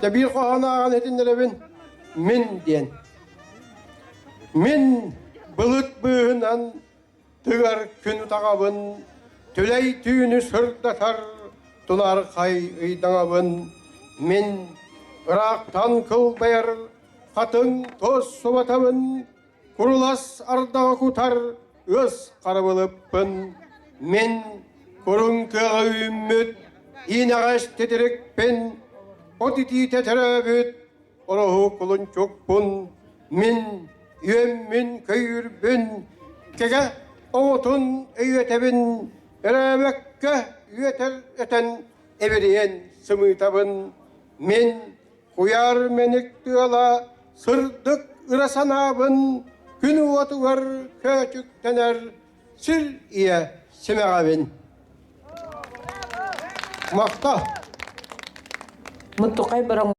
Дьэ биир хоһоон ааҕан этиннэрэбин мин диэн. Мин былыт быыһынан тыгар күн утаҕабын, түлэй түүнү сырдатар тунаархай ыйдаҥабын. Мин ыраахтан кылбайар хатыҥ туос субатабын, курулас ардаҕа кутар ыас харабылыппын. Мин куруҥ кыаҕа үүммүт иинэҕэс титирикпин, от итиитэ төрөөбүт Ороһу кулунчукпун, мин үөммүн көйүүрбүн, кэгэ оҕотун өйүөтэбин, өрөөбөккө үөтэр өтөн эбириэн сымыытабын, мин куйаар мэник тыала сырдык ыра санаабын күн уотугар көөчүктэнэр сир ийэ симэҕэбин. Махта. Муттукай бороҥ.